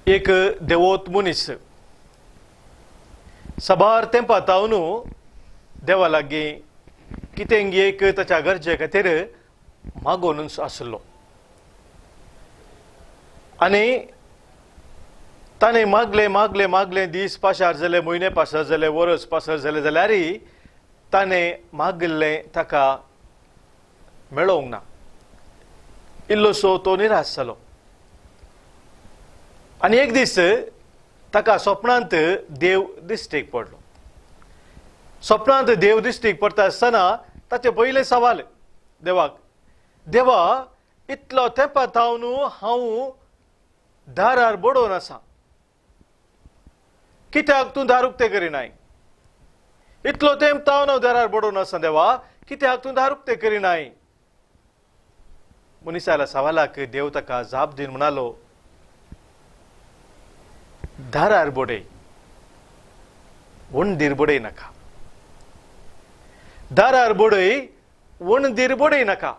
एक देवोत मनीस साबार तेंपा तावन देवा लागीं कितें एक ताच्या गरजे खातीर मागोवनूच आसलो आनी ताणें मागलें मागलें मागलें, दीस पाशार जाले, म्हयने पासार जाले, वरस पासार जालें, जाल्यार ताणें मागिल्लें ताका मेळोवंक ना. इल्लोसो तो निराश जालो आनी एक दीस ताका स्वप्नांत देव दिश्टीक पडलो. स्वप्नांत देव दिश्टीक पडटा आसतना ताचें पयलें सवाल देवाक, देवा इतलो तेंपा तावन हांव दारार बडोवन आसा, कित्याक तूं दार उक्तें करिनाय? इतलो तेंप तावन हांव दारार बडोवन आसा देवा, कित्याक तूं दार उक्तें करिनाय? मनिसाल्या सवालाक देव ताका जाप दिवन म्हणालो, दारार बडय, वणदीर बडय नाका. दारार बडय, वणदीर बडय नाका.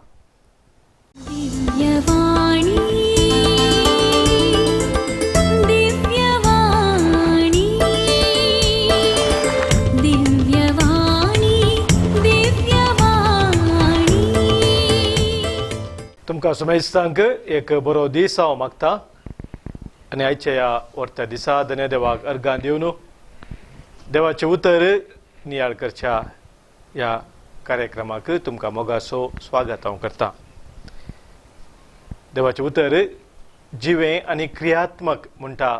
दिव्यवाणी दिव्यवाणी दिव्यवाणी दिव्यवाणी. तुमकां सुमेस्तांक एक बरो दीस हांव मागता आनी आयच्या ह्या वर्त्या दिसा धन्य देवाक अर्गां दिवन देवाचें उतर नियाळ करच्या ह्या कार्यक्रमाक तुमकां मोगासो स्वागत हांव करता. देवाचें उतर जिवें आनी क्रियात्मक म्हणटा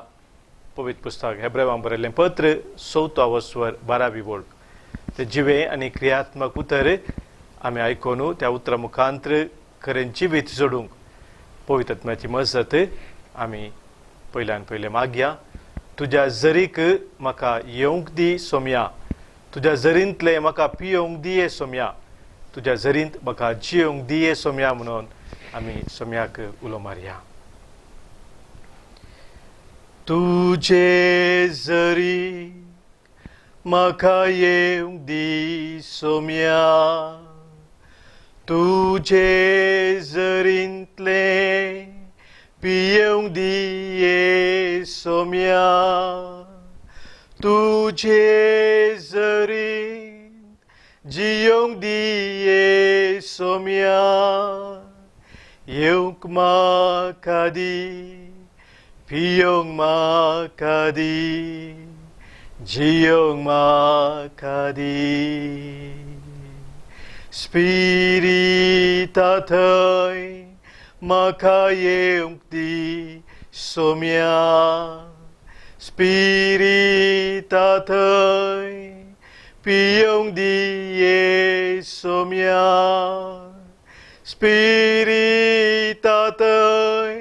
पवित्र पुस्तक हेब्रेवां बरयल्लें पत्र चवथो वस्वर 12वी वळ. तें जिवें आनी क्रियात्मक उतर आमी आयकून त्या उतरा मुखांतर खरें जिवीत जोडूंक पवित्र आत्म्याची मजत आमी पयल्यान पयलें मागया. तुज्या जरीक म्हाका येवंक दी सोमया, तुज्या जरींतलें म्हाका पियोवंक दिये सोमया, तुज्या जरींत म्हाका जियोवंक दिये सोमया म्हणून आमी सोमयाक उलो मारया. तुजे जरी म्हाका येवंक दी सोमया, तुजे जरींतलें पियोवंक दिये सोमया, तुजे जरींत जियोवंक दिये सोमया, येवंक म्हाका दी, पियोवंक म्हाका दी, जियोवंक म्हाका दी. स्पिरिता थंय म्हाका येवंक दी सोमया, स्पिरिता थंय पियोवंक दिये सोमया, स्पिरिता थंय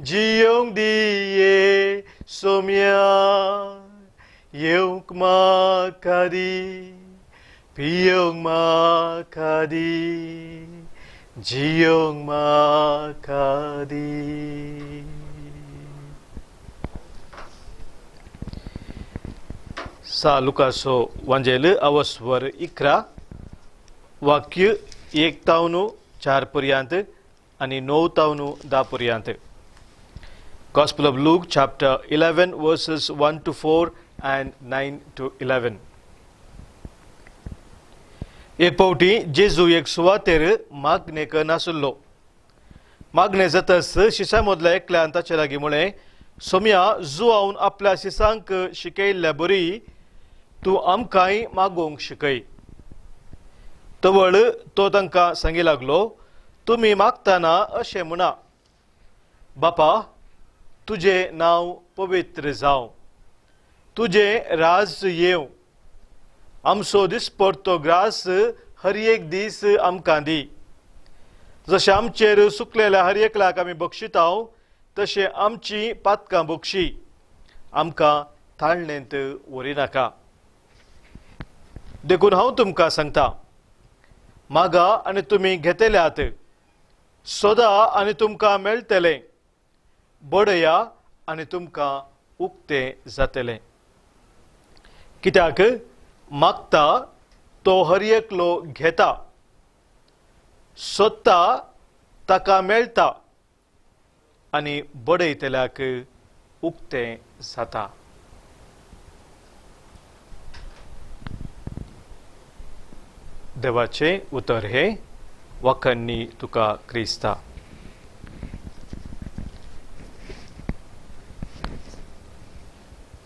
जियोवंक दिये सोमया, येवंक म्हाका दी, पियोवंक म्हाका दी, जियोवंक म्हाका दी. सा लुकासो वांजेल अवस्वर 11 वाक्य 1 तावन 4 पर्यंत आनी 9 तावन 10 पर्यंत. Gospel of Luke chapter 11 verses 1 to 4 and 9 to 11. एक फावटी जेजू एक सुवातेर मागणेक नासलो. मागणें जातच शिसां मदल्या एकल्यान ताचे लागीं म्हळें, सोमया, जुवावन आपल्या शिसांक शिकयल्ल्या बरी तूं आमकांय मागोवंक शिकय. तवळ तो तांकां सांगी लागलो, तुमी मागतना अशें म्हणा, बापा तुजें नांव पवित्र जावं, तुजें राज येवं, आमचो दिसपडतो ग्रास हर एक दीस आमकां दी, जशें आमचेर सुकलेल्या हर एकल्याक आमी बक्षिताव तशें आमची पातकां बक्षी, आमकां ताळणेंत व्हरिनाका. देखून हांव तुमकां सांगता, मागा आनी तुमी घेतल्यात, सोदा आनी तुमकां मेळटलें, बडया आनी तुमकां उक्तें जातलें. कित्याक मागता तो हर एकलो घेता, सोदता ताका मेळटा आनी बडयतल्याक उक्तें जाता. देवाचें उतर हें वाखांनी तुका क्रिस्ता.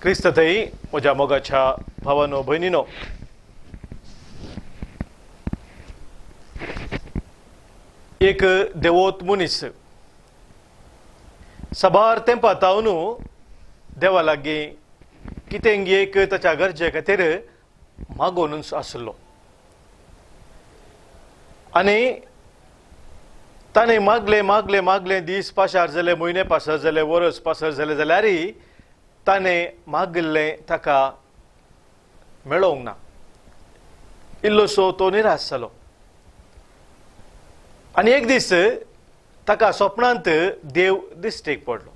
क्रिस्त थंय म्हज्या मोगाच्या भावानो भयणीनो, एक देवोत मनीस साबार तेंपा तावन देवा लागीं कितें एक ताच्या गरजे खातीर मागोवनूच आसलो आनी ताणें मागले मागले मागले, दीस पासार जाले, म्हयने पासार जाले, वरस पासार जाले, जाल्यार ताणें मागिल्लें ताका मेळोवंक ना. इल्लोसो तो निराश जालो आनी एक दीस ताका स्वप्नांत देव दिश्टीक पडलो.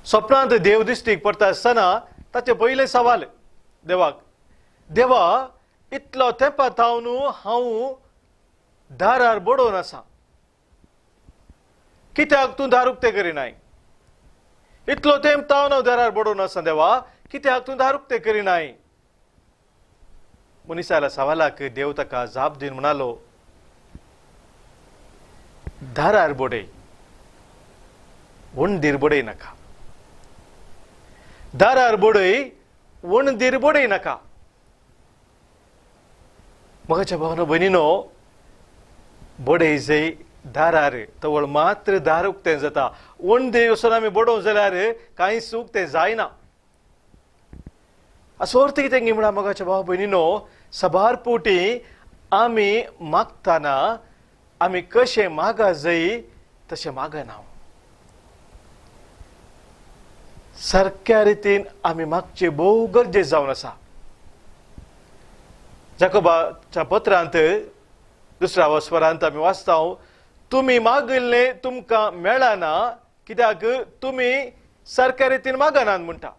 स्वप्नांत देव दिश्टीक पडटा आसतना ताचें पयलें सवाल देवाक, देवा इतलो तेंपा तावन हांव दारार बडोवन आसा, कित्याक तूं दार उक्तें करिनाय? इतलो तेंप तावन हांव दारार बडोवन आसा देवा, कित्याक तूं दार उक्तें करिनाय? मनिसाल्या सवालाक देव ताका जाप दिवन म्हणालो, दारार बडय, वणदीर बडय नाका. दारार बडय, वणदीर बडय नाका. म्हज्या भावनो भयणीनो, बडय जय दारार तवळ मात्र दार उक्तें जाता. वणदीर वचून आमी बडोवंक जाल्यार कांयच उक्तें जायना. असो अर्थ कितें म्हणल्यार मोगाच्या भाव भयणीनो, साबार पोटी आमी मागतना आमी कशें मागा जाय तशें मागना. सारक्या रितीन आमी मागचें भोव गरजेचें जावन आसा. जाकोबाच्या पत्रांत दुसऱ्या वस्वरांत आमी वाचता, तुमी मागिल्लें तुमकां मेळना कित्याक तुमी सारक्या रितीन मागनात म्हणटा.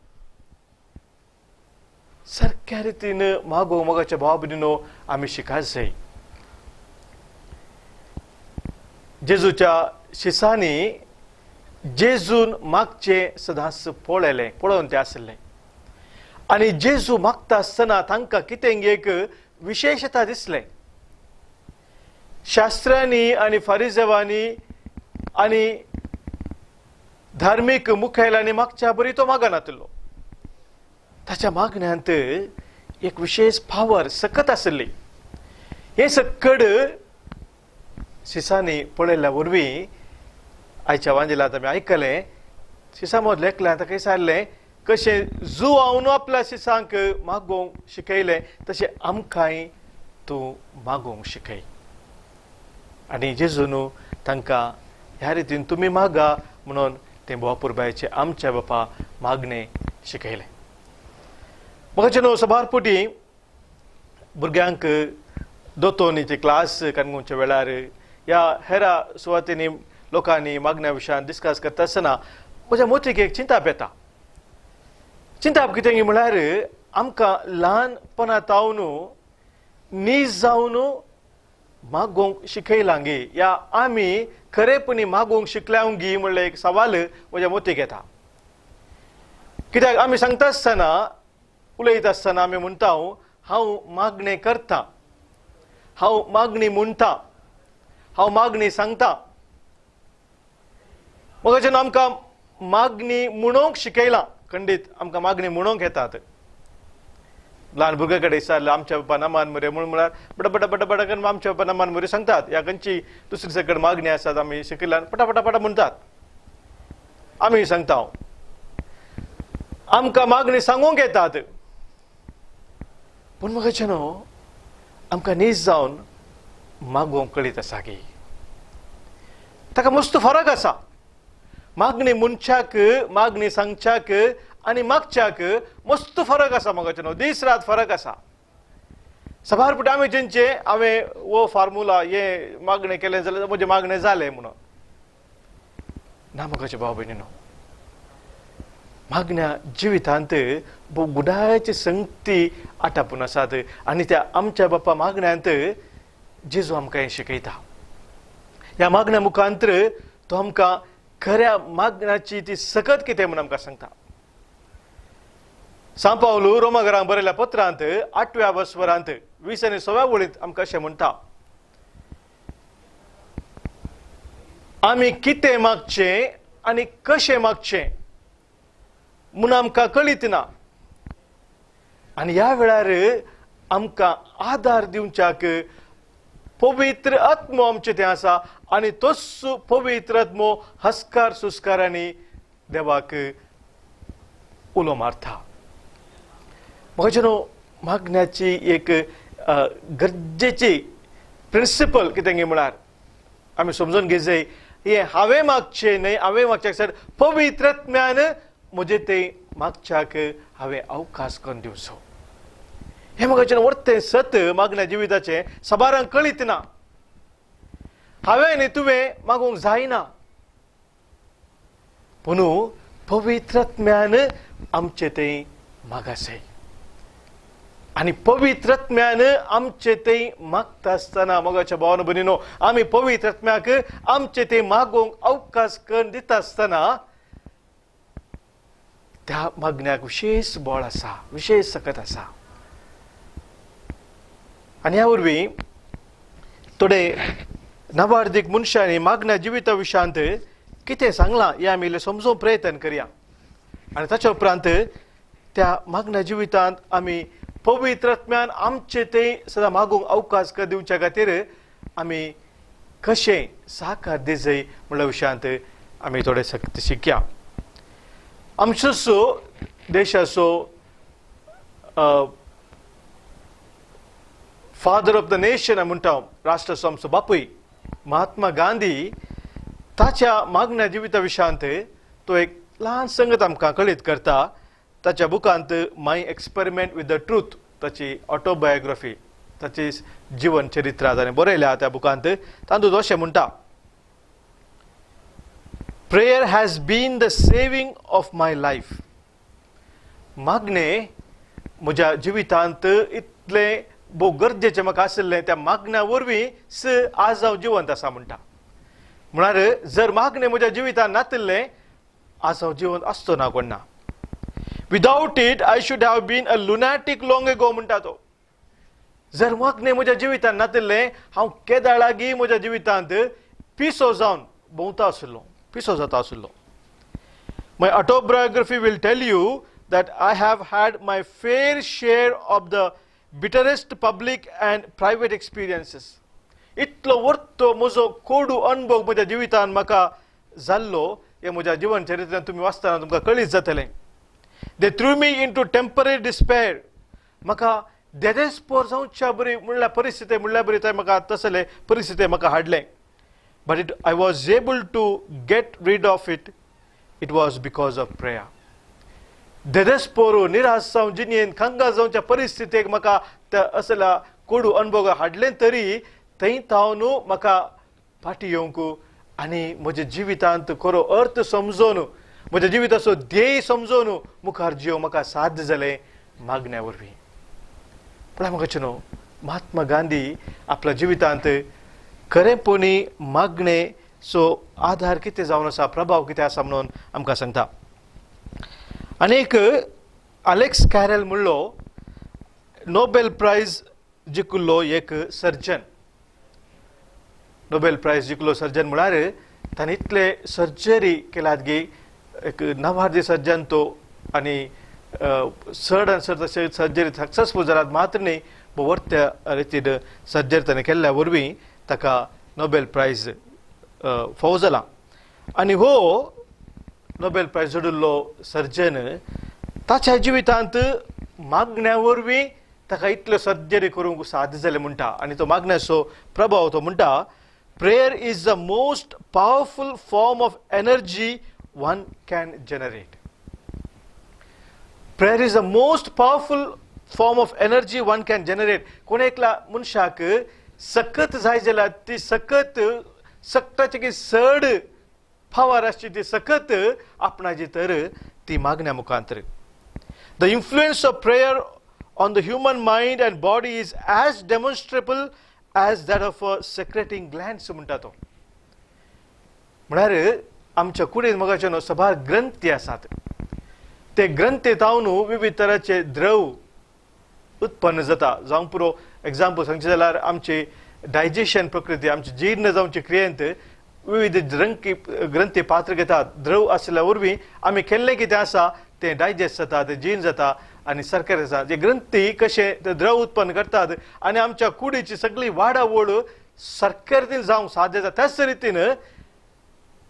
सारक्या रितीन मागो मोगाच्या भाव भयणीनो आमी शिकाय जाय. जेजूच्या शिसांनी जेजून मागचें सदांच पळयलें, पळोवन तें आसलें आनी जेजू मागता आसतना तांकां कितें एक विशेशता दिसलें. शास्त्रांनी आनी फारिजेवांनी आनी धार्मीक मुखेल्यांनी मागच्या बरी तो मागनातिल्लो. ताच्या मागण्यांत एक विशेश पावर सकत आसली. हें सकड शिसांनी पळयल्ल्या वरवीं आयच्या वांजेलांत आमी आयकलें, शिसां मदलें एकल्यान ताका विचारलें कशें जुवावन आपल्या शिसांक मागोवंक शिकयलें तशें आमकांय तूं मागोवंक शिकय. आनी जेजून तांकां ह्या रितीन तुमी मागा म्हणून तें बोवा पुरबायचें आमच्या बापा मागणें शिकयलें. म्हाका न्हू साबार पुटी भुरग्यांक दोतोनीचे क्लास काणकोणच्या वेळार ह्या हेरा सुवातींनी लोकांनी मागण्या विशयान डिस्कस करता आसतना म्हज्या मोतीक एक चिंताप येता. चिंताप कितें म्हळ्यार आमकां ल्हानपणा तावन नीज जावन मागोवंक शिकयलां गी या आमी खरेपणी मागोवंक शिकल्या गी म्हणलें एक सवाल म्हज्या मोतीक येता. कित्याक आमी सांगता आसतना उलयता आसतना आमी म्हणटा हांव मागणें करता, हांव मागणी म्हणटा, हांव मागणी सांगता. मग जेन्ना आमकां मागणी म्हणूंक शिकयलां, खंडीत आमकां मागणी म्हणूंक येतात. ल्हान भुरग्या कडेन विचारलें आमच्या बाबा नमान मुरे म्हणून म्हळ्यार बट बट बट करून आमच्या बाबा नमान मुरे सांगतात. ह्या खंयची दुसरी सकड मागणी आसात आमी शिकयल्यान पटापटा म्हणटात. आमी सांगता आमकां मागणी सांगूंक येतात, पूण म्हाका न्हू आमकां नीज जावन मागोवंक कळीत आसा की ताका मस्त फरक आसा. मागणी मनशाक, मागणी सांगच्याक आनी मागच्याक मस्त फरक आसा. म्हाका न्हू दीस रात फरक आसा. सभार पुट आमी जेंचे हांवें वो फार्मुला हें मागणें केलें जाल्यार म्हजें मागणें जालें म्हणून ना. म्हाका भाव भयणी न्हू मागण्या जिवितांत भोव गुडाची संगती आटापून आसात आनी त्या आमच्या बाप्पा मागण्यांत जेजू आमकां हें शिकयता. ह्या मागण्या मुखांतर तो आमकां खऱ्या मागण्याची ती सकत कितें म्हूण आमकां सांगता. सांव पावलू रोमाघरांक बरयल्या पत्रांत 8व्या वस्वरांत 20 आनी 16 वळींत आमकां अशें म्हणटा, आमी कितें मागचें आनी कशें मागचें म्हूण आमकां कळीत ना, आनी ह्या वेळार आमकां आदार दिवच्याक पवित्र आत्मो आमचें तें आसा आनी तोच पवित्र आत्मो हस्कार सुस्कारांनी देवाक उलो मारता. म्हाका न्हू मागण्याची एक गरजेची प्रिंसिपल कितें म्हळ्यार आमी समजून घेवचे, हें हांवें मागचें न्हय, हांवें मागचें सर पवित्र आत्म्यान म्हजें तें मागच्याक हांवें अवकाश करून दिवचो. हें म्हाका वर्तें सत मागण्या जिविताचें साबारांक कळीत ना. हांवें न्ही तुवें मागूंक जायना, पूण पवित्र आत्म्यान आमचें तें मागासय आनी पवित्र आत्म्यान आमचें तें मागता आसतना मोगाच्या भावान भयणीनो आमी पवित्र आत्म्याक आमचें तें मागूंक अवकाश करून दिता आसतना त्या मागण्याक विशेश बळ आसा, विशेश सकत आसा. आनी ह्या वरवीं थोडे नवार्दीक मनशांनी मागण्या जिविता विशयांत कितें सांगलां हें आमी इल्लें समजूंक प्रयत्न करया आनी ताच्या उपरांत त्या मागण्या जिवितांत आमी पवित्र आत्म्यान आमचें तें सदां मागूंक अवकाश दिवच्या खातीर आमी कशें साकार दिजय म्हणल्या विशयांत आमी थोडे सक्त शिकया. आमचो देशाचो फादर ऑफ the nation म्हणटा, राष्ट्राचो आमचो बापूय महात्मा गांधी, ताच्या मागण्या जिविता विशयांत तो एक ल्हान संगत आमकां कळीत करता. ताच्या बुकांत my experiment with the truth, ताची ऑटोबायोग्राफी, ताची जिवन चरित्र ताणें बरयल्या त्या बुकांत, तातूंत अशें म्हणटा, prayer has been the saving of my life. मागणें म्हज्या जिवितांत इतलें भोव गरजेचें म्हाका आशिल्लें, त्या मागण्या वरवीं स आज हांव जिवंत आसा म्हणटा. म्हळ्यार जर मागणें म्हज्या जिवितांत नातिल्लें आज हांव जिवंत आसचो ना कोण ना. Without it I should have been a lunatic long ago म्हणटा तो. जर मागणें म्हज्या जिवितांत नातिल्लें हांव केदाळ लागीं म्हज्या जिवितांत पिसो जावन भोंवता आशिल्लो, पिसो जाता आशिल्लो. My autobiography will tell you that I have had my fair share of the bitterest public and private experiences. इतलो वर्तो म्हजो कोडू अणभव म्हज्या जिवितांत म्हाका जाल्लो, हें म्हज्या जिवन चरित्रांत तुमी वाचतना तुमकां कळीत जातलें. They threw me into temporary despair. म्हाका देदेस्पोर जावच्या बरी म्हणल्यार परिस्थिती म्हणल्यार बरी थंय म्हाका तसले परिस्थिती म्हाका हाडलें. But it I was able to get rid of it, it was because of prayer. देदेस्पोरू निराश जावन जिणेन कंगाल जावच्या परिस्थितीक म्हाका त्या असल्या कोडू अणभव हाडलें तरी थंय तावन म्हाका फाटीं येवंक आनी म्हज्या जिवितांत खरो अर्थ समजून म्हज्या जिविताचो ध्येय समजून मुखार जियो म्हाका साध्य जालें मागण्या वरवीं. पळय म्हाका न्हू महात्मा गांधी आपल्या जिवितांत खरेंपणी मागणेचो आधार कितें जावन आसा, प्रभाव कितें आसा म्हणून आमकां सांगता. आनी एक अलेक्स कॅरल म्हणलो नोबेल प्रायज जिखिल्लो एक सर्जन. नोबेल प्रायज जिखलो सर्जन म्हळ्यार ताणें इतले सर्जरी केल्यात गी एक नवार्दी सर्जन तो आनी चड आनी चड तशें सर्जरी सक्सेसफूल जाल्यात मात्र न्ही, वर्त्या रितीन सर्जरी ताणें केल्ल्या वरवीं ताका नोबेल प्रायज फावो जाला. आनी हो नोबेल प्रायज जोडिल्लो सर्जन ताच्या जिवितांत मागण्या वरवीं ताका इतल्यो सर्जरी करूंक साध्य जालें म्हणटा. आनी तो मागण्याचो प्रभाव तो म्हणटा, prayer is the most powerful form of energy one can generate. Prayer is the most powerful form of energy one can generate. कोण एकल्या मनशाक सकत जाय जाल्यार ती सकत सकताचे की चड पावर आसची ती सकत आपणाची तर ती मागण्या मुखांतर. The influence of prayer on the human mind and body is as demonstrable as that of a secreting glands म्हणटा तो. म्हळ्यार आमच्या कुडीन मोगाचे न्हू सभार ग्रंथी आसात. ते ग्रंथी जावन विविध तराचे द्रव उत्पन्न जाता. जावंक पुरो एग्जाम्पल सांगचें जाल्यार आमची डायजेशन प्रकृती, आमची जीर्ण जावचे क्रियेंत विविध ग्रंथी पात्र घेतात. द्रव आशिल्ल्या वरवीं आमी केल्लें कितें आसा तें डायजेस्ट जाता, तें जीर्ण जाता आनी सारकें आसा. जे ग्रंथी कशें ते द्रव उत्पन्न करतात आनी आमच्या कुडीची सगळी वाडावळ सारके रितीन जावंक साध्य जाता. त्याच रितीन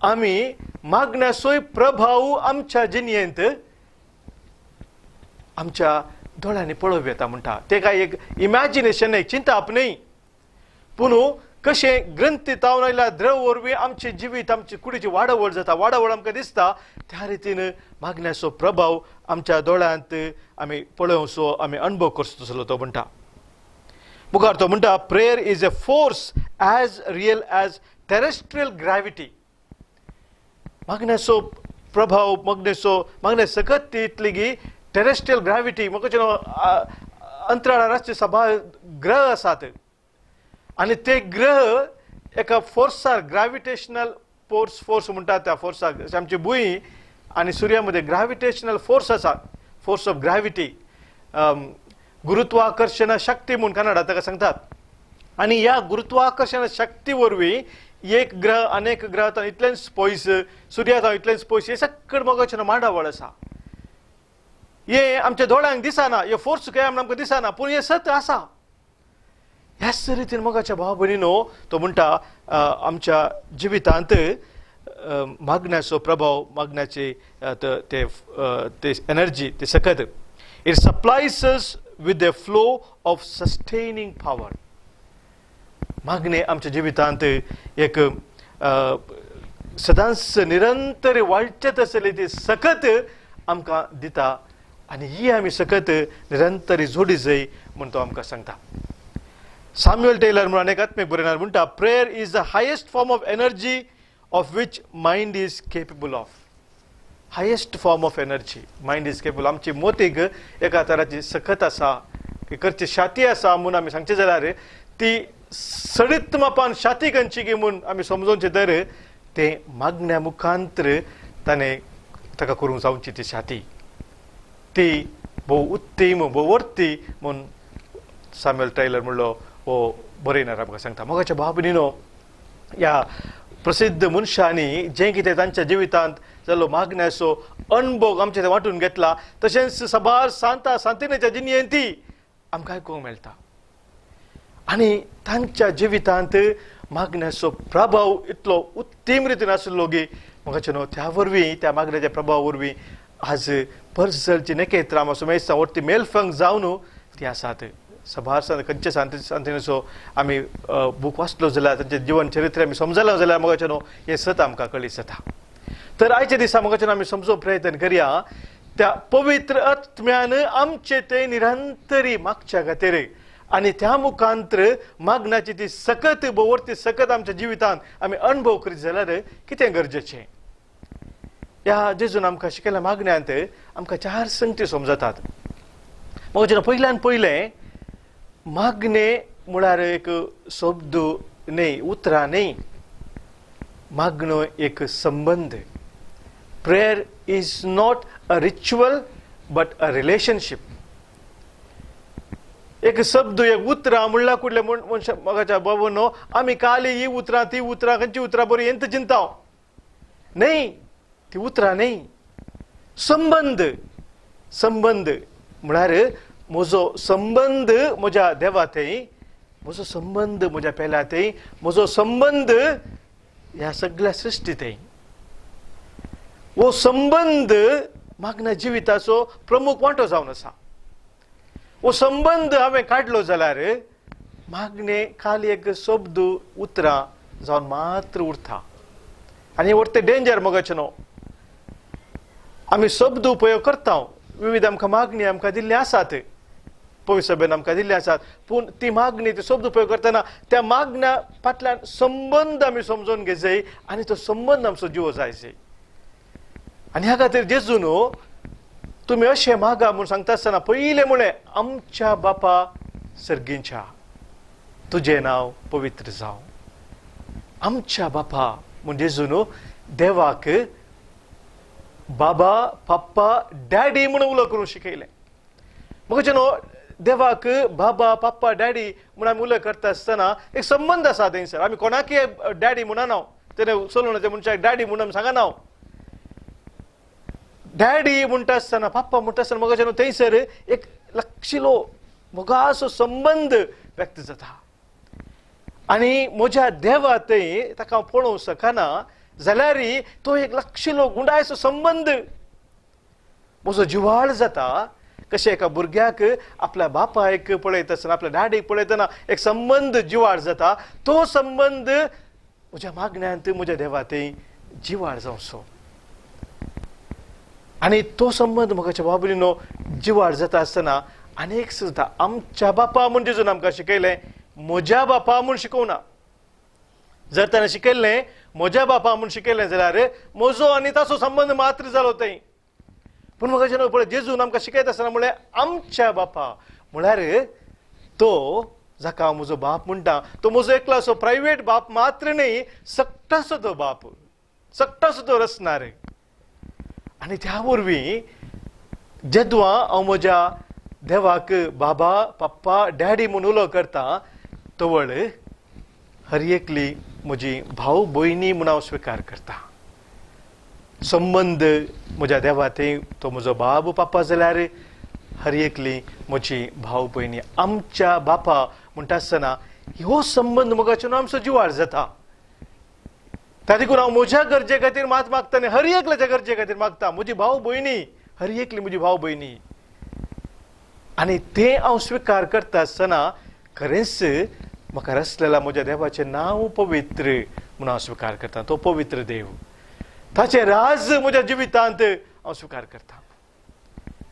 आमी मागण्याचोय प्रभाव आमच्या जिणेंत आमच्या दोळ्यांनी पळोवं येता म्हणटा. तें काय एक इमॅजिनेशन न्हय, चिंताप न्हय, पूण कशें ग्रंथी तावन आयल्या द्रव वरवीं आमचें जिवीत, आमची कुडीची वाडावळ जाता, वाडावळ आमकां दिसता. त्या रितीन मागण्याचो प्रभाव आमच्या दोळ्यांत आमी पळोवचो, आमी अणभव करचो तसलो तो म्हणटा. मुखार तो म्हणटा, prayer is a force as real as terrestrial gravity. मागण्याचो प्रभाव, मागण्याचो मागण्या सकत ती इतली की टेरेस्ट्रियल ग्रॅविटी, म्हाका अंतराळार आसचे सभा ग्रह आसात आनी ते ग्रह एका फोर्सार, ग्रॅविटेशनल फोर्स म्हणटा त्या फोर्साक, आमची भूंय आनी सुर्या मदें ग्रॅविटेशनल फोर्स आसा, फोर्स ऑफ ग्रॅविटी, गुरुत्वाकर्शण शक्ती म्हूण कन्नडा ताका सांगतात. आनी ह्या गुरुत्वाकर्शण शक्ती वरवीं एक ग्रह अनेक ग्रह इतलेंच पयस, सुर्या इतलेंच पयस, हे सगळें मोगाचें मांडावळ आसा. हे आमच्या दोळ्यांक दिसना, हे फोर्स काय आमकां दिसना, पूण हें सत आसा. ह्याच रितीन मोगाच्या भाव भयणीनो तो म्हणटा आमच्या जिवितांत मागण्याचो प्रभाव, मागण्याची ते एनर्जी, ते सकत. It supplies us with the flow of sustaining power. मागणें आमच्या जिवितांत एक सदांच निरंतर वाडचें तसली ती सकत आमकां दिता आनी ही आमी सकत निरंतर जोडी जाय म्हूण तो आमकां सांगता. सॅम्युअल टेलर म्हणून एक आत्मीक बरयणार म्हणटा, prayer is the highest form of energy of which mind is capable of. Highest form of energy mind is capable. आमची मोतीक एका तराची सकत आसा, करची शाती आसा म्हूण आमी सांगचें जाल्यार ती सडीत मापान शाती खंयची गी म्हूण आमी समजोवचें तर तें मागण्या मुखांतर ताणें ताका करूंक जावची ती शाती, ती भोव उत्तीम भोव वर्ती म्हूण सॅम्युअल टेलर म्हणलो हो बरयणार आमकां सांगता. मोगाच्या भाव भयणीनो, ह्या प्रसिद्ध मनशांनी जें कितें तांच्या जिवितांत जाल्लो मागण्याचो अणभव आमचे ते वांटून घेतला, तशेंच सबार सांता सांतिनेच्या जिणेंत ती आमकां आयकूंक मेळटा. आनी तांच्या जिवितांत मागण्याचो प्रभाव इतलो उत्तीम रितीन आशिल्लो की मोगाचे न्हू त्या वरवीं, त्या मागण्याच्या प्रभावा वरवीं आज पर्सलची नेकेत्रां सुमेस्तां वरती मेलफंग जावन ती आसात. सभार खंयचे सांतिनेचो आमी बूक वाचलो जाल्यार, तांचें जिवन चरित्र आमी समजलो जाल्यार मोगाचे न्हू हें सत आमकां कळीत जाता. तर आयच्या दिसा मोगाचे न्हू आमी समजूंक प्रयत्न करया त्या पवित्र आत्म्यान आमचे ते निरंतरी मागच्या खातीर आनी त्या मुखांतर मागण्याची ती सकत भोवर्ती सकत आमच्या जिवितांत आमी अणभव करीत जाल्यार कितें गरजेचें. ह्या जेजून आमकां शिकयल्या मागण्यांत आमकां चार संगती समजतात. मोगाचे न्हू पयल्यान पयलें मागणें म्हळ्यार एक शब्द न्हय, उतरां न्हय, मागणो एक संबंद. Prayer is not a ritual but a relationship. एक शब्द, एक उतरां म्हणल्यार कुडले मनशा मोगाच्या बाबा आमी काली ही उतरां ती उतरां खंयची उतरां बरी हेंच चिंता न्हय, ती उतरां न्हय, संबंद. संबंद म्हळ्यार म्हजो संबंद म्हज्या देवा थंय, म्हजो संबंद म्हज्या पेल्या थंय, म्हजो संबंद ह्या सगळ्या सृश्टी थंय. हो संबंद मागण्या जिविताचो प्रमुख वांटो जावन आसा. हो संबंद हांवें काडलो जाल्यार मागणें खाली एक शब्द उतरां जावन मात्र उरता आनी उरता डेंजर मोगाचें न्हू. आमी शब्द उपयोग करता, विविध आमकां मागणी आमकां दिल्ली आसात, पवित्र सभेन आमकां दिल्ली आसात, पूण ती मागणी ती शब्द उपयोग करतना त्या मागण्या फाटल्यान संबंद आमी समजून घेवचो आनी तो संबंद आमचो जिवो जाय. आनी ह्या खातीर जेजू न्हू तुमी अशें मागा म्हूण सांगता आसतना पयलें म्हळें, आमच्या बापा सर्गींच्या तुजें नांव पवित्र जावं. आमच्या बापा म्हूण जेजू न्हू देवाक बाबा पप्पा डॅडी म्हणून उलो करूंक शिकयलें. म्हाका न्हू देवाक बाबा पप्पा डॅडी म्हूण आमी उलो करता आसतना एक संबंद आसा थंयसर. आमी कोणाकय डॅडी म्हणना, तेणे चलोवनाच्या मनशाक डॅडी म्हणून आमी सांगना. डॅडी म्हणटा आसतना पप्पा म्हणटा आसतना म्हाका न्हू थंयसर एक लक्षिलो मोगाचो संबंद व्यक्त जाता. आनी म्हज्या देवा थंय ताका हांव पळोवंक शकना जाल्यार तो एक लक्षिलो गुंडायचो संबंद म्हजो जिवाळ जाता. कशें एका भुरग्याक आपल्या बापायक पळयता आसतना आपल्या डॅडीक पळयतना एक संबंद जिवाळ जाता, तो संबंद म्हज्या मागण्यांत म्हज्या देवा थंय जिवाळ जावचो. आनी तो संबंद म्हज्या बाबलीनो जिवाळ जाता आसतना आनी एक सुद्दां आमच्या बापा म्हूण जेजून आमकां शिकयलें, म्हज्या बापा म्हूण शिकोवना. जर ताणें शिकयल्लें म्हज्या बापा म्हूण शिकयलें जाल्यार म्हजो आनी ताचो संबंद मात्र जालो थंय. पूण म्हाका जेन्ना पळय जेजून आमकां शिकयता आसतना म्हणलें आमच्या बापा म्हळ्यार तो जाका हांव म्हजो बाप म्हणटा तो म्हजो एकलो असो प्रायवेट बाप मात्र न्हय, सगटाचो तो बाप, सगटाचो तो रचणार. आनी त्या वरवीं जेदवां हांव म्हज्या देवाक बाबा पप्पा डॅडी म्हूण उलो करता तवळ हर एकली म्हजी भाव भयणी म्हूण हांव स्विकार करता. संबंद म्हज्या देवा थंय तो म्हजो बाब पापा जाल्यार हर एकली म्हजी भाव भयणी. आमच्या बापा म्हणटा आसतना ह्यो संबंद मोगाचो आमचो जिवाळ जाता. ताका देखून हांव म्हज्या गरजे खातीर मात मागता न्ही, हर एकल्याच्या गरजे खातीर मागता. म्हजी भाव भयणी हर एकली म्हजी भाव भयणी. आनी तें हांव स्विकार करता आसतना खरेंच म्हाका रचलेला म्हज्या देवाचें नांव पवित्र म्हूण हांव स्विकार करता. तो पवित्र देव, ताचें राज म्हज्या जिवितांत हांव स्विकार करता.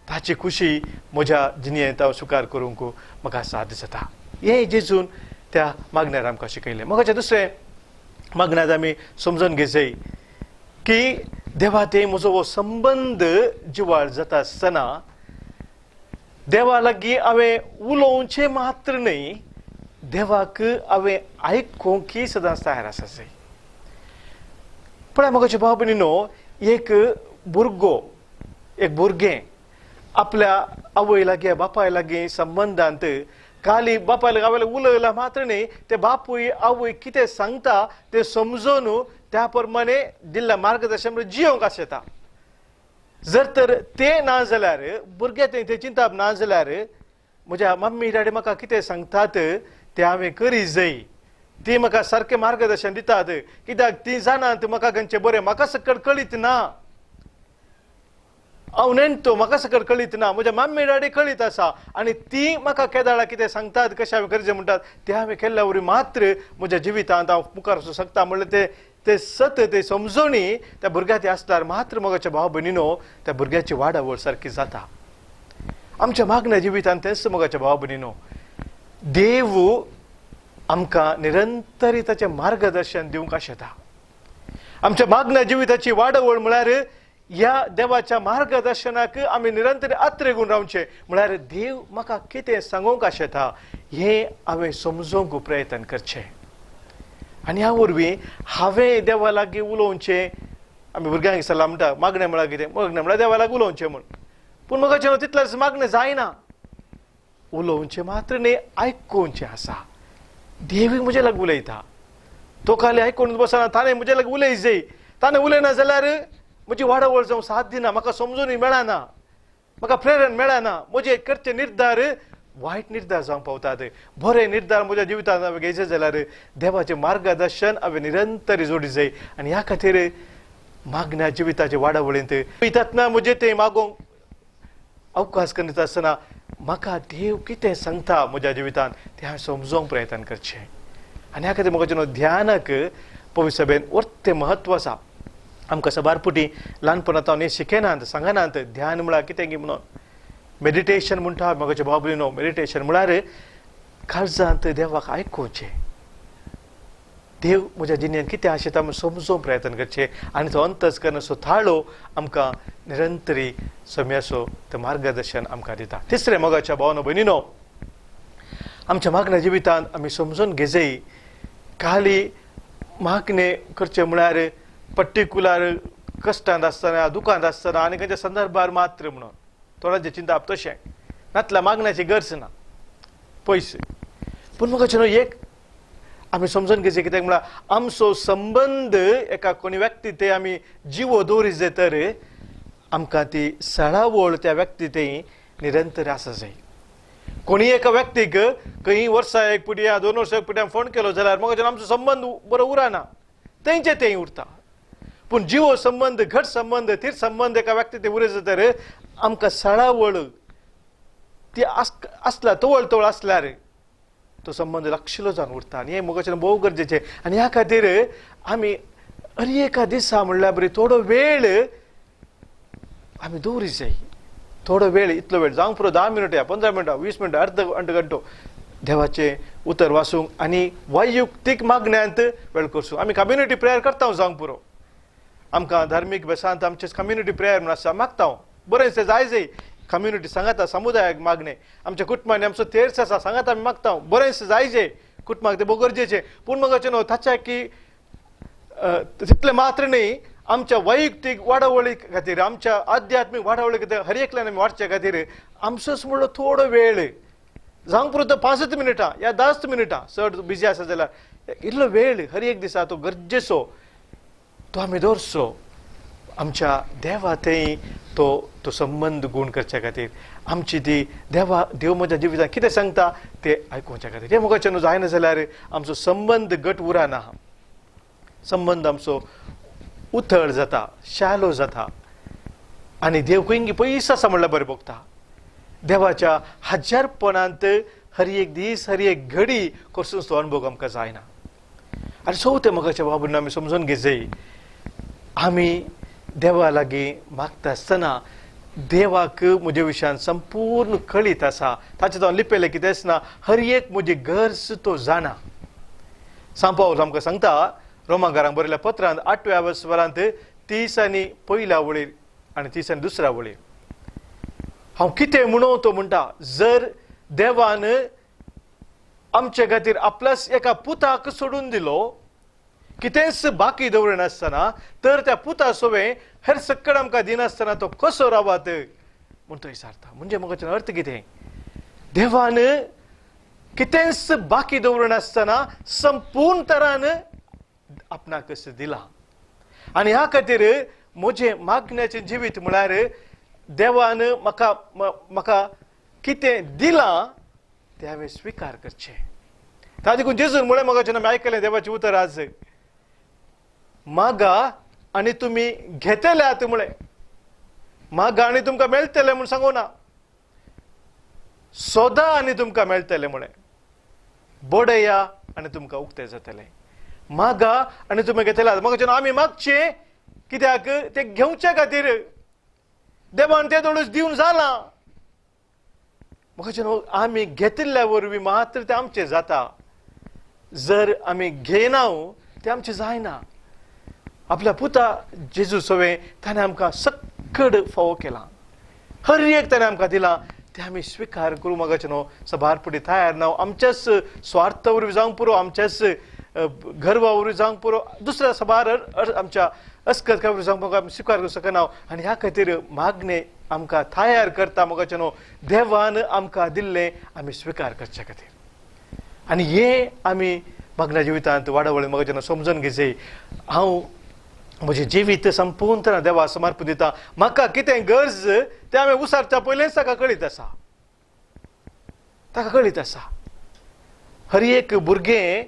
ताची खुशी म्हज्या जिणेंत हांव स्विकार करूंक म्हाका साध्य जाता. हें जेजून त्या मागण्यार आमकां शिकयलें. म्हाका दुसरें मागण्यार आमी समजून घेवचें की देवा ते म्हजो हो संबंद जिवाळ जाता आसतना देवा लागीं हांवें उलोवचें मात्र न्हय, देवाक हांवें आयकूंक सदांच तयार आसा जाय. पळय म्हाका भाव भयणीनो, एक भुरगो एक भुरगें आपल्या आवय लागीं बापाय लागीं संबंदांत खाली बापाय लागीं आवय लागीं उलयला मात्र न्हय, ते बापूय आवय कितें सांगता तें समजून त्या प्रमाणे दिल्ल्या मार्गदर्शन जियोंक आसता. जर तर तें ना जाल्यार भुरग्यां तें चिंतप ना जाल्यार म्हज्या मम्मी डॅडी म्हाका कितें सांगतात तें हांवें करी जाय, ती म्हाका सारकें मार्गदर्शन दितात, कित्याक ती जाणात म्हाका खंयचें बरें, म्हाका सकट कळीत ना, हांव नेणटो म्हाका सकट कळीत ना, म्हज्या मम्मी डॅडी कळीत आसा आनी ती म्हाका केदाळा कितें सांगतात कशें हांवें करचें म्हणटात तें हांवें केल्ल्या वरवीं मात्र म्हज्या जिवितांत हांव मुखार वचूंक शकता. म्हणल्यार तें ते सत ते समजणी त्या भुरग्याचे आसल्यार मात्र मोगाच्या भाव भयणीनो त्या भुरग्याची वाडावळ सारकी जाता. आमच्या मागण्या जिवितांत तेंच मोगाच्या भाव भयणीनो, देव आमकां निरंतर ताचें मार्गदर्शन दिवंक आशेता. आमच्या मागण्या जिविताची वाडावळ म्हळ्यार ह्या देवाच्या मार्गदर्शनाक आमी निरंतर आत्रेगून रावचें. म्हळ्यार देव म्हाका कितें सांगूंक आशेता हें हांवें समजूंक प्रयत्न करचें आनी ह्या वरवीं हांवें देवा लागीं उलोवचें. आमी भुरग्यांक सल्ला म्हणटा मागणें म्हळ्यार कितें, मागणें म्हळ्यार देवा लागीं उलोवचें म्हूण. पूण म्हाका तितलेंच मागणें जायना, उलोवचें मात्र न्हय आयकुचें आसा. देवी म्हजे लागीं उलयता, तो खाली आयकून बसना, ताणें म्हजे लागीं उलय जाय. ताणें उलयना जाल्यार म्हजी वाडावळ जावंक साथ दिना, म्हाका समजूनय मेळना, म्हाका प्रेरण मेळना, म्हजे करचे निर्धार वायट निर्धार जावंक पावतात. बरे निर्धार म्हज्या जिवितांत हांवें घेयचे जाल्यार देवाचें मार्गदर्शन हांवें निरंतर जोडी जाय. आनी ह्या खातीर मागण्या जिविताचे वाडावळींत वयतातना म्हजें तें मागोवंक अवकाश करीत आसतना म्हाका देव कितें सांगता म्हज्या जिवितांत तें हांवें समजोवंक प्रयत्न करचें. आनी ह्या खातीर म्हाका जेन्ना ध्यानाक पवित्र सभेन वर्तें म्हत्व आसा. आमकां साबार पुटी ल्हानपणांत हांव शिकयनात सांगनात ध्यान म्हळ्यार कितें गी म्हणून. मेडिटेशन म्हणटा म्हाका भाव भयणीनो, मेडिटेशन म्हळ्यार काळजांत देवाक आयकुचें, देव म्हज्या जिणेंत कितें आशेता म्हूण समजोवंक प्रयत्न करचें आनी तो अंतस्करणाचो थाळो आमकां निरंतरी सम्याचो तो मार्गदर्शन आमकां दिता. तिसरें मोगाच्या भावानो भयणीनो, आमच्या मागण्या जिवितांत आमी समजून घेजय खाली मागणें करचें म्हळ्यार पर्टिक्युलर कश्टांत आसतना, दुकांत आसतना आनी खंयच्या संदर्भार मात्र म्हणून थोड्यांचें चिंतप तशें नातल्या मागण्याची गरज ना पयशे. पूण म्हाका न्हू एक आमी समजून घेवचें कित्याक म्हळ्यार आमचो संबंद एका कोणी व्यक्ती ते आमी जिवो दवरीत जाय तर आमकां ती सळावळ त्या व्यक्ती ते निरंतर आसा जाय. कोणी एका व्यक्तीक खंय वर्सां एक पुटी 2 वर्सां एक पुटी फोन केलो जाल्यार म्हाका आमचो संबंद बरो उरना, तेंचे तें उरता. पूण जिवो संबंद, घट संबंद, थीर संबंद एका व्यक्ती ते उरयत तर आमकां सळावळ ती आसल्यार तवळ तवळ आसल्यार तो संबंद लक्षलो जावन उरता. आनी हें मोगाचें भोव गरजेचें. आनी ह्या खातीर आमी हर एका दिसा म्हणल्यार बरी थोडो वेळ आमी दवरी जाय. थोडो वेळ, इतलो वेळ जावंक पुरो, 10 मिनटां, 15 मिनटां, 20 मिनटां, अर्द घंटो देवाचें उतर वाचूंक आनी वैयक्तीक मागण्यांत वेळ करचो. आमी कम्युनिटी प्रेयर करता जावंक पुरो, आमकां धार्मीक बेसांत आमचे कम्युनिटी प्रेयर म्हूण आसा, मागता बरें तें जाय जाय कम्युनिटी सांगाता समुदायाक मागणें. आमच्या कुटुंबांनी आमचो तेर्स आसा सांगाता आमी मागता बरें जाय जाय कुटुंबाक तें भोव गरजेचें. पूण मगाचें न्हू ताच्या की तितलें मात्र न्ही, आमच्या वैयक्तीक वाडावळी खातीर, आमच्या आध्यात्मीक वाडावळी खातीर हर एकल्यान आमी वाडचे खातीर आमचोच म्हणलो थोडो वेळ जावंक पुरो तो 5 मिनटां या 10 मिनटां, चड बिजी आसा जाल्यार इल्लो वेळ हर एक दिसा तो गरजेचो तो आमी दवरचो आमच्या देवा थंय तो तो संबंद गूण करच्या खातीर, आमची ती देवा देव म्हज्या जिवितांत कितें सांगता तें आयकुच्या खातीर. हें मोगाचें न्हू जायना जाल्यार आमचो संबंद घट उरना, संबंद आमचो उथळ जाता, शालो जाता आनी देव खंय पयस आसा म्हणल्यार बरें भोगता. देवाच्या हजारपणांत हर एक दीस हर एक घडी कसोच तो अनुभव आमकां जायना. आनी चवथें मोगाच्या बाबून आमी समजून घेवचें, आमी देवा लागीं मागता आसतना देवाक म्हज्या विशयान संपूर्ण कळीत आसा, ताचें तो लिपयलें कितेंच ना, हर एक म्हजी गरज तो जाणा. सांपावल आमकां सांगता रोमांकारांक बरयल्या पत्रांत 8व्या वरांत 30 आनी पयल्या वळीर आनी 30 आनी दुसऱ्या वळीर, हांव कितें म्हणूं तो म्हणटा, जर देवान आमचे खातीर आपल्याच एका पुताक सोडून दिलो कितेंच बाकी दवरिनासतना, तर त्या पुता सोवें हेर सक्कड आमकां दिनासतना तो कसो रावात म्हूण तो विचारता. म्हणजे म्हाका अर्थ कितें, देवान कितेंच बाकी दवरिनासतना संपूर्ण तरान आपणाक दिला. आनी ह्या खातीर म्हजें मागण्याचें जिवीत म्हळ्यार देवान म्हाका म्हाका कितें दिलां तें हांवें स्विकार करचें. ताका देखून जेजून म्हळें म्हाका आमी आयकलें देवाचें उतर आज, मागा आनी तुमी घेतल्यात म्हळें, मागा आनी तुमकां मेळटलें म्हूण सांगू ना, सोदा आनी तुमकां मेळटलें म्हळें, बडया आनी तुमकां उक्तें जातलें. मागा आनी तुमी घेतल्यात. म्हाका आमी मागचें कित्याक, तें घेवचे खातीर देवान तें थोडूच दिवन जालां. म्हाका आमी घेतिल्ल्या वरवीं मात्र तें आमचें जाता, जर आमी घेयना तें आमचें जायना. आपल्या पुता जेजू सवें ताणें आमकां सक्कड फावो केलां, हर एक ताणें आमकां दिलां, तें आमी स्विकार करूं म्हाका न्हू सबार पुटी तयार ना. आमच्याच स्वार्थ वरवीं जावंक पुरो, आमच्याच गर्वा वरवीं जावंक पुरो, दुसऱ्या सबार आमच्या अस्कत वरवीं जावंक आमी स्विकार करूंक शकना. आनी ह्या खातीर मागणें आमकां तयार करता म्हाका न्हू देवान आमकां दिल्लें आमी स्विकार करच्या खातीर. आनी हें आमी मागण्या जिवितांत वाडावळी म्हाका समजून घेवचें, हांव म्हजें जिवीत संपूर्ण देवा समर्पण दिता, म्हाका कितें गरज तें हांवें उसारच्या पयलेंच ताका कळीत आसा, ताका कळीत आसा. हर एक भुरगें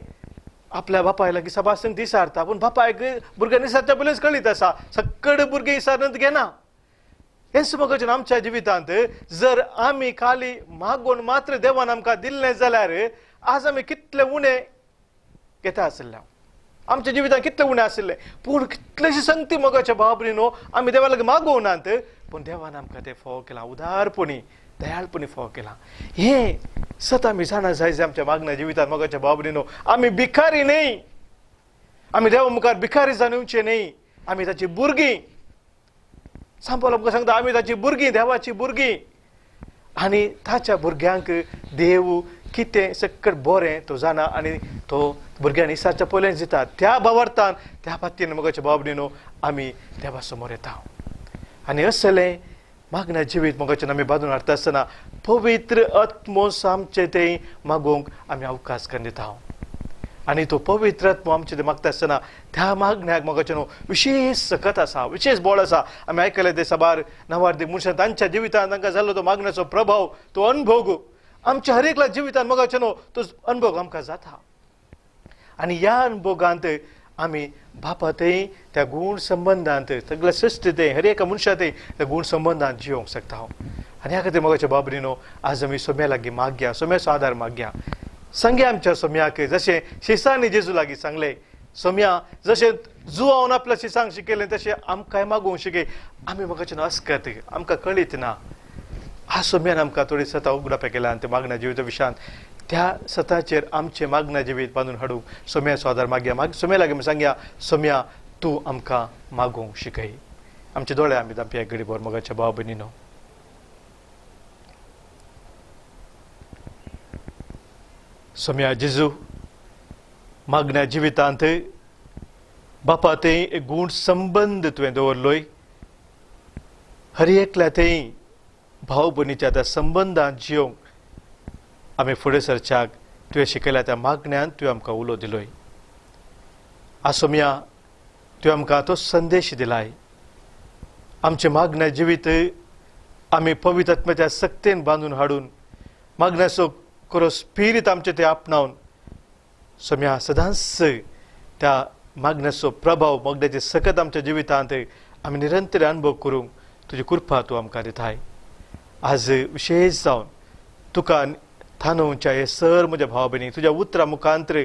आपल्या बापाय लागीं सभासण दिसारता, पूण बापायक भुरग्यां निसारच्या पयलेंच कळीत आसा, सक्कड भुरगें इसारनत घेना. हेंच म्हाका आमच्या जिवितांत जर आमी खाली मागून मात्र देवान आमकां दिल्लें जाल्यार आज आमी कितले उणें घेता आशिल्ले, आमच्या जिवितांत कितले उणें आशिल्लें, पूण कितलेशी संगती मोगाच्या बाबरी न्हू आमी देवा लागीं मागोवनात, पूण देवान आमकां तें फावो केलां, उदारपणी दयाळपणी फावो केलां. हें सत आमी जाणा जाय जाय आमच्या मागण्या जिवितांत मोगाच्या बाबरी न्हू आमी भिकारी न्हय, आमी देवा मुखार भिकारी जावन येवचे न्हय, आमी ताची भुरगीं. सांपावल आमकां सांगता आमी ताची भुरगीं, देवाची भुरगीं, आनी ताच्या भुरग्यांक देव कितें सक्कट बरें तो जाणा आनी तो भुरग्यांनी इसाच्या पयल्यान दिता. त्या भावार्थान त्या पातीन मोगाच्या भाव भयणीनो आमी देवा समोर येता आनी असलें मागण्या जिवीत मोगाचें आमी बांदून हाडटा आसतना पवित्र आत्मो आमचें तें मागूंक आमी अवकाश करून दिता आनी तो पवित्र आत्मो आमचें तें मागता आसतना त्या मागण्याक मोगाचें न्हू विशेश सकत आसा, विशेश बळ आसा. आमी आयकलें तें साबार नावार्दीक मनशां तांच्या जिवितांत तांकां जाल्लो तो मागण्याचो प्रभाव, तो अणभोग आमच्या हर एकल्या जिवितांत मोगाचें न्हू तो अणभोग आमकां जाता. आनी ह्या अणभोगांत आमी बापा थंय त्या गूण संबंदांत सगळ्या सृश्टी थंय हर एका मनशा थंय त्या गूण संबंदांत जियोंक शकता. आनी ह्या खातीर मोगाच्या भाव भयणीनो आज आमी सोम्या लागीं मागया, सोम्याचो आदार मागया. सांगया आमच्या सोम्याक जशें शिसांनी जेजू लागीं सांगलें, सोम्या जशें जुवावन आपल्या शिसांक शिकयलें तशें आमकांय मागूंक शिकय. आमी मोगाचें अस्कत आमकां कळीत ना. आज सोम्यान आमकां थोडी सता उगडापा केला आनी ते मागण्या जिविता विशयांत त्या सताचेर आमचें मागण्या जिवीत बांदून हाडूंक सोम्याचो आदार मागया. मागीर सोम्या लागीं सांगया, सोम्या तूं आमकां मागूंक शिकय. आमचे दोळे आमी धांपया गडीभर मोगाच्या भाव भयणीनो. सोम्या जेजू मागण्या जिवितांत बापा थंय एक गूण संबंद तुवें दवरलोय. हर एकल्या थंय भाव भयणीच्या त्या संबंदांत जियोंक आमी फुडें सरच्याक तुवें शिकयल्या त्या मागण्यान तुवें आमकां उलो दिलोय. आसोम्या तुवें आमकां तो संदेश दिलाय. आमचें मागण्या जिवीत आमी पवित्र आत्म्याच्या सक्तेन बांदून हाडून मागण्याचो खरो स्पिरीत आमचें तें आपणावन सोम्या सदांच त्या मागण्याचो प्रभाव, मागण्याची सकत आमच्या जिवितांत आमी निरंतर अनुभव करूंक तुजी कृपा तूं आमकां दिताय. आज विशेश जावन तुका थानोवच्या हे सर म्हज्या भाव भयणीक, तुज्या उतरां मुखांतर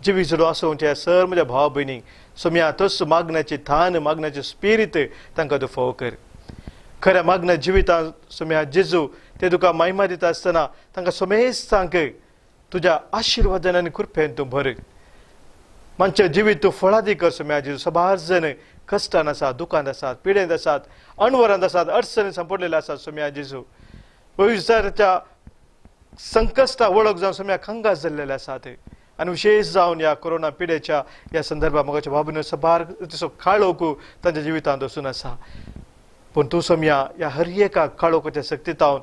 जिवी झुडो आसोवच्या ह्या सर म्हज्या भाव भयणीक सोम्या तोच मागण्याची थान, मागण्याची स्पिरीत तांकां तूं फोव कर. खऱ्या मागण्या जिवितांत सोम्या जेजू ते तुका महिमा दिता आसतना तांकां सोमेस्तांक तुज्या आशिर्वादान आनी कृपेन तूं भर. मानच्या जिवीत तूं फळादी कर सोम्या जेजू. साबार जण कश्टान आसात, दुकांत आसात, पिडेंत आसात, अणवरांत आसात, अडचणीन सांपडलेले आसात सोम्या जेजू. भविश्याच्या संकश्टा वळख जावन सोम्या खंगास जाल्लेले आसात आनी विशेश जावन ह्या कोरोना पिडेच्या ह्या संदर्भात मोगाच्या भाव साबार तसो काळोख तांच्या जिवितांत वचून आसा. पूण तूं सोम्या ह्या हर एका काळोखाच्या सक्तीतावन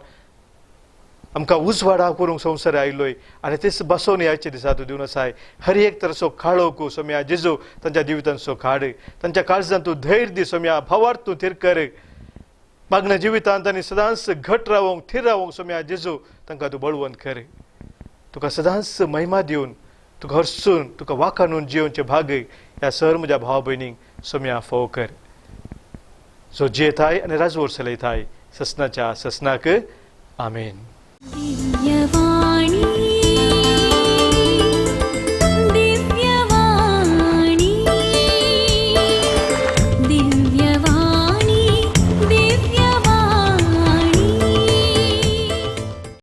आमकां उजवाडा करूंक संवसार आयलोय आनी तेच बसोवन ह्याचे दिसा तूं दिवन आसाय. हर एक तरेचो काळोख सोम्या जेजू तांच्या जिवितांचो काड, तांच्या काळजांत तूं धैर्य दी सोम्या, भावार्थ तूं थीर कर. मागण्या जिवितांत आनी सदांच घट रावोंक, थीर रावोंक सोम्या जेजू तांकां तूं बळवंत कर. तुका सदांच महिमा दिवन, तुका हरसून, तुका वाखाणून जियोवचें भाग ह्या सर म्हज्या भाव भयणींक सोम्या फोव कर. जो जियेताय आनी राजवोर चलयताय ससनाच्या ससनाक. आमेन. दिव्यवाणी.